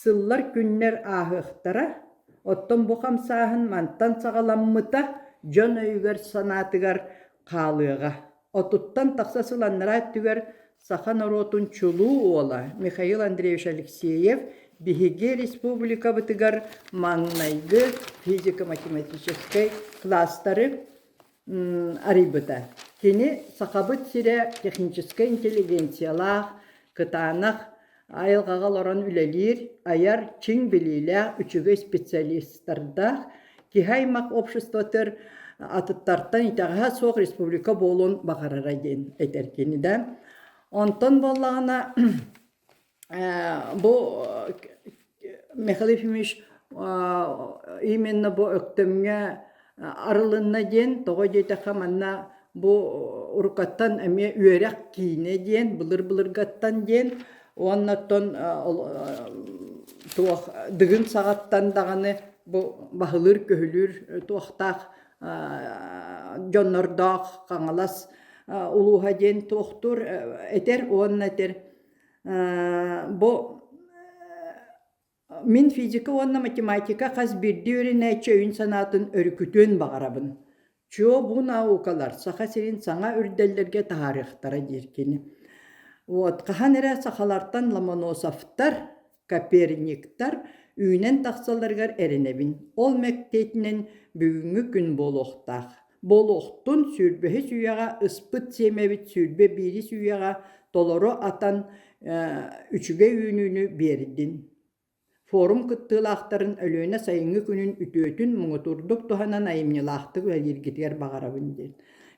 Сыллар, күннэр ааһыахтара, оттон бу хамсааһын мантан саҕаламмыта дьон өйүгэр-санаатыгар хаалыаҕа. Отуттан тахса сыл анараа өттүгэр саха норуотун чулуу уола Михаил Андреевич Алексеев биһиги республикабытыгар маҥнайгы физико-математическай класстары арыйбыта. Кини Сахабыт сирэ техническэй интеллигенциялаах, кытаанах айылҕаҕа олорон үлэлиир, айар, чиҥ билиилээх, үчүгэй специалистардаах, киһи аймах обществотыгар атыттартан итэҕэһэ суох республика буолуон баҕарара диэн этэр кини да. Онтон буоллаҕына бу Михаил Ефимович именно бу Өктөмҥө арылынна диэн, тоҕо диэтэххэ манна бу уруккаттан эмиэ үөрэх киинэ диэн, былыр-былыргаттан диэн уонна оттон туох Дыгын саҕаттан даҕаны бу баһылыыр-көһүлүүр туохтаах дьоннордоох Хаҥалас улууһа диэн туохтуур этэр уонна этэр Бу мин физика уонна математика хас биирдии үөрэнээччи өйүн-санаатын өрүкүтүөн баҕарабын. Чуо бу наукалар Саха сирин саҥа үрдэллэргэ таһаарыахтара диир кини. Вот хаһан эрэ сахалартан Ломоносовтар, Коперниктар үүнэн тахсалларыгар эрэнэбин. Ол мэктиэтинэн бүгүҥҥү күн буолуохтаах. Буолуохтун сүүрбэһис үйэҕэ ыспыт сиэмэбит 21-ис үйэҕэ толору атан үчүгэй үүнүүнү биэрдин. Форум кыттыылаахтарын Өлүөнэ сайыҥҥы күнүн үтүөтүн муҥутуурдук туһанан айымньылаахтык үлэлииргитигэр баҕарабын диэн.